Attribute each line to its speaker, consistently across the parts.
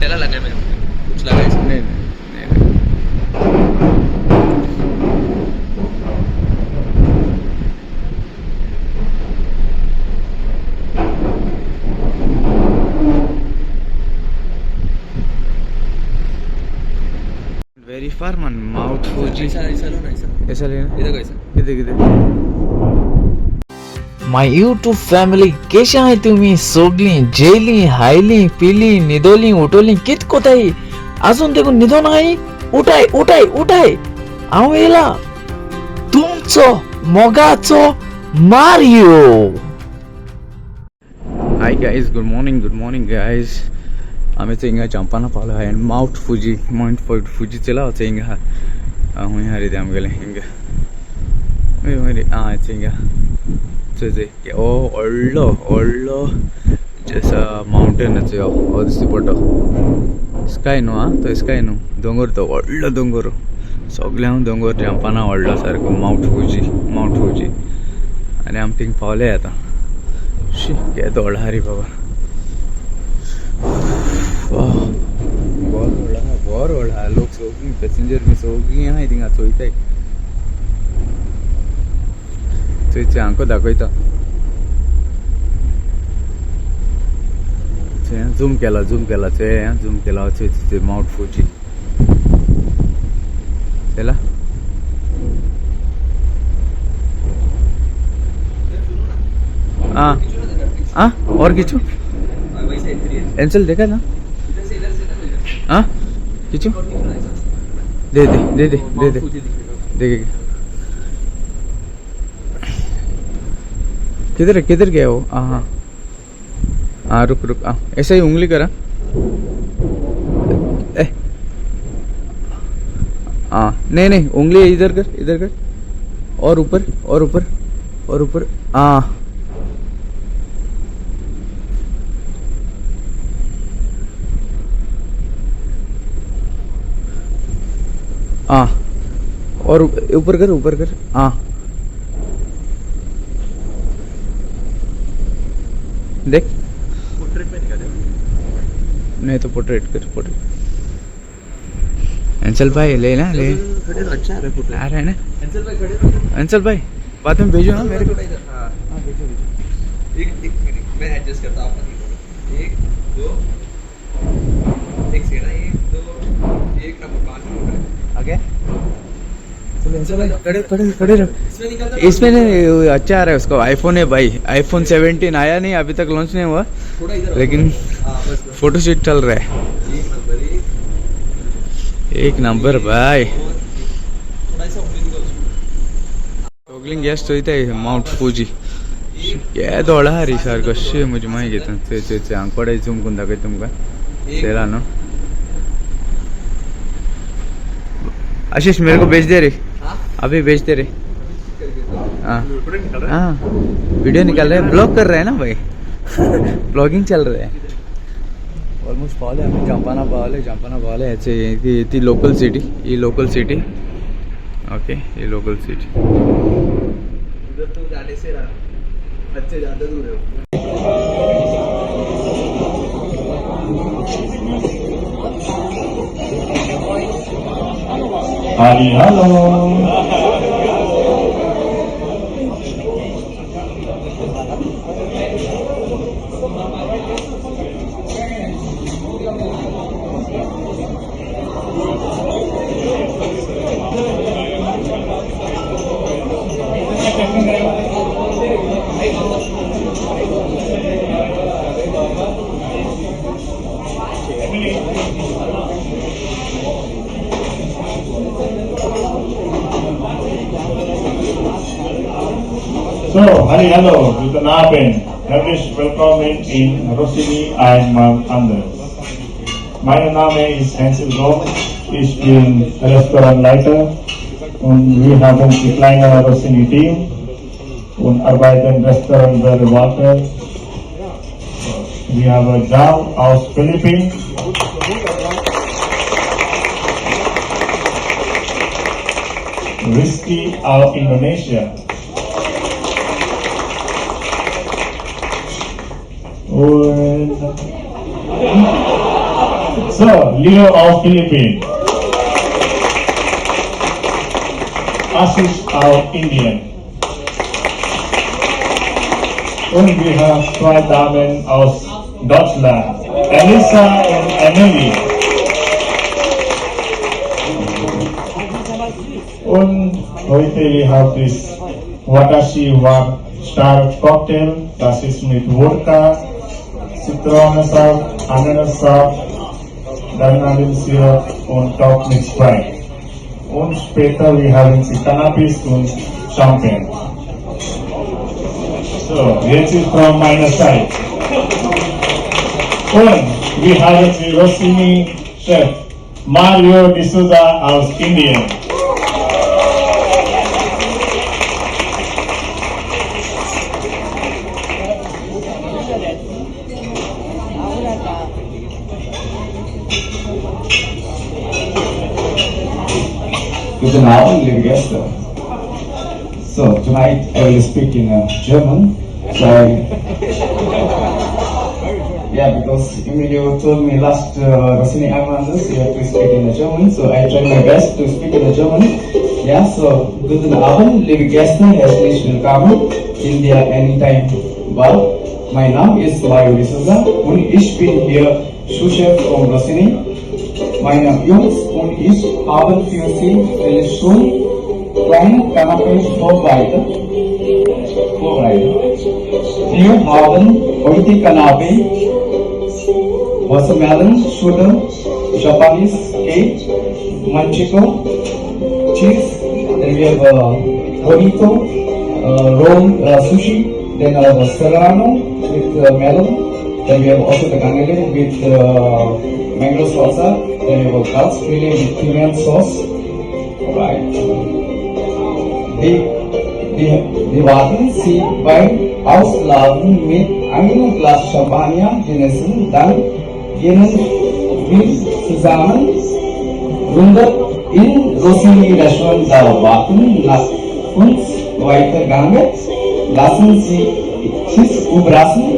Speaker 1: पहला लगा है मेरे को, कुछ लगा है इसमें।
Speaker 2: नहीं नहीं नहीं। Very far man, Mount Fuji.
Speaker 1: ऐसा ऐसा लो ना, ऐसा।
Speaker 2: ऐसा लेना।
Speaker 1: इधर को ऐसा।
Speaker 2: किधर किधर?
Speaker 3: My YouTube family, केशे आहाय तुमी सोगलीं जेली हायली पिली न्हिदोली उठोली कित कोताय आजून देखून न्हिदोन आहाय। उठाय उठाय उठाय, हांव येयला तुमचो मोगाचो Mario.
Speaker 2: Hi guys, good morning, good morning guys. आमी हिंगा जंपाना पावला आनी मावंट फुजी, मावंट फुजी चला हिंगा हुंय हा रे ते आमगेलें हिंगा हुंय रे। आं हिंगा चोय चोय, हो व्हडलो व्हडलो जसा मावंटेन चोय, हो दिश्टी पडटा स्काय न्हू। आं तो स्काय न्हू, दोंगर तो व्हडलो दोंगर, सगळ्यांक दोंगर जंपाना व्हडलो सारको मावंट फुजी, मावंट फुजी। आनी आमी थिंग पावले आतां। शी केदो व्हडलो आहा रे बाबा, बरो व्हडलो आहा, बरो व्हडलो आहा। लोक सगळीं पॅसेंजर बी सगळीं आहाय थिंगा चोयताय। चोय चोय, हांकां दाखयता। चोय झूम केला, झूम केला, चोय झूम केला। चोय चोय, मावंट फुजी चला। हाँ हाँ, और किचू
Speaker 1: वैसे एंट्री है।
Speaker 2: एंसल देखा ना।
Speaker 1: इधर से, इधर से ना, इधर से।
Speaker 2: हाँ किचू
Speaker 1: और किचू ना ऐसा।
Speaker 2: दे दे दे दे दे
Speaker 1: माउंट
Speaker 2: दे।
Speaker 1: फूजी दिखेगा।
Speaker 2: देखेगा किधर है, किधर गया वो? हाँ हाँ हाँ, रुक रुक। हाँ ऐसा ही उंगली करा। ए हाँ, नहीं नहीं, उंगली इधर कर, इधर कर, और ऊपर, और ऊपर, और ऊपर। हाँ हाँ, और ऊपर कर, ऊपर कर। हाँ देख।
Speaker 1: पोर्ट्रेट में निकाले।
Speaker 2: नहीं तो पोर्ट्रेट कर, पोर्ट्रेट। अंचल भाई ले ना ले।
Speaker 1: खड़े रहो, अच्छा आ रहा है पोर्ट्रेट।
Speaker 2: आ रहा है ना?
Speaker 1: अंचल भाई खड़े रहो।
Speaker 2: अंचल भाई बाद में भेजो ना मेरे को।
Speaker 1: थोड़ा इधर, हाँ।
Speaker 2: हाँ भेजो भेजो।
Speaker 1: एक एक मिनट, मैं एडजस्ट करता हूँ, आप मत बोलो। एक दो, एक सेकंड, एक दो, एक नंबर पाँच मिनट हो रहा है।
Speaker 2: आ गया। चलो अंचल भाई खड़े खड़े खड़े रहो।
Speaker 1: इसमें निकलता।
Speaker 2: इसमें नहीं अच्छा आ रहा है उसको। आईफोन है भाई, आईफोन 17 आया नहीं अभी तक, लॉन्च नहीं हुआ।
Speaker 1: थोड़ा इधर आओ।
Speaker 2: लेकिन
Speaker 1: हाँ बस बस।
Speaker 2: फोटो शूट चल रहा है।
Speaker 1: एक नंबर, एक
Speaker 2: एक नंबर भाई।
Speaker 1: थोड़ा ऐसा उंगली दिखाओ उसको।
Speaker 2: सगळीं गेस्ट चोयताय मावंट फुजी केदो व्हडलो आहा रे सारको। शी म्हजी माय घेता। चोय चोय चोय, हांगा कडेन झूम करून दाखयता तुमकां।
Speaker 1: एक
Speaker 2: चला न्हू आशीष, मेरे को भेज दे रे।
Speaker 1: हाँ?
Speaker 2: अभी भेज दे रे। हाँ हाँ, वीडियो निकाल रहे हैं, ब्लॉग कर रहे हैं ना भाई, ब्लॉगिंग चल रहा है। ऑलमोस्ट पावले आमी जंपाना पावले, जंपाना पावले। हेचे ती ती लोकल सिटी, ही लोकल सिटी। ओके, ही लोकल सिटी।
Speaker 1: उधर तो जाने से रहा, बच्चे ज्यादा दूर है।
Speaker 4: Halli, hallo. So, halli, hallo, guten Abend. Herzlich willkommen in Rossini einmal anders. Mein Name ist Hansel Gomes. Ich bin Restaurantleiter und wir haben die kleine Rossini Team und arbeiten im Restaurant Water. Wir haben Jam aus Philippinen. Rizky aus Indonesia. Und So, Leo of Philippines. Ashish of Indien. Und wir haben zwei Damen aus Deutschland, Elisa und Emily. Und heute wir haben das Watashi wa Star Cocktail. Das ist mit Wodka, Zitronensaft, Ananassaft, Grenadinsirup und top mit Sprite. Und später wir haben sie Cannabis und Champagne. So, jetzt ist von meiner Seite. Und wir haben die Rossini Chef Mario D'Souza aus Indien.
Speaker 5: Guten Abend, liebe Gäste. So, tonight I will speak in German. So, yeah, because Emilio told me last Rossini Armandos, you have to speak in German. So I tried my best to speak in German. Yeah, so guten Abend, liebe Gäste, herzlich willkommen in der Anytime Bar. Mein Name ist Mario D'Souza und ich bin hier Sous-Chef von Rossini. Meine Jungs und ich haben für Sie eine schöne kleine Kanapé vorbereitet. Vorbereitet. Wir haben heute Kanapé, Watermelon, Sugar, Japanese cake, Manchego, cheese, then we have bonito, roll sushi, then serrano with melon, then we have also the cannelle with mango salsa, then we have calz filet with pimiento sauce. Right. Die werden Sie beim Ausladen mit einem Glas Champagner genießen, dann gehen wir zusammen runter in Rossini Restaurant, da warten nach uns weitere Gänge. Lassen Sie sich überraschen,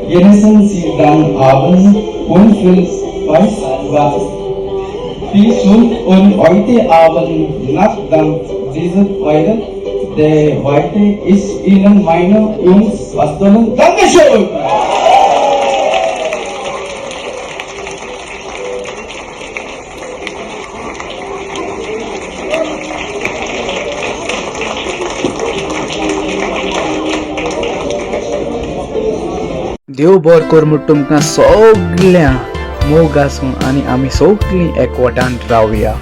Speaker 5: genießen Sie dann Abend und viel Spaß, was viel schön und heute Abend nach dann diese Freude, der heute ist Ihnen meine Jungs was sollen. Dankeschön!
Speaker 2: देव बरो कर म्हूण तुमकां सगळ्यां मोग आसूं आनी आमी सगळीं एकवटान रावया.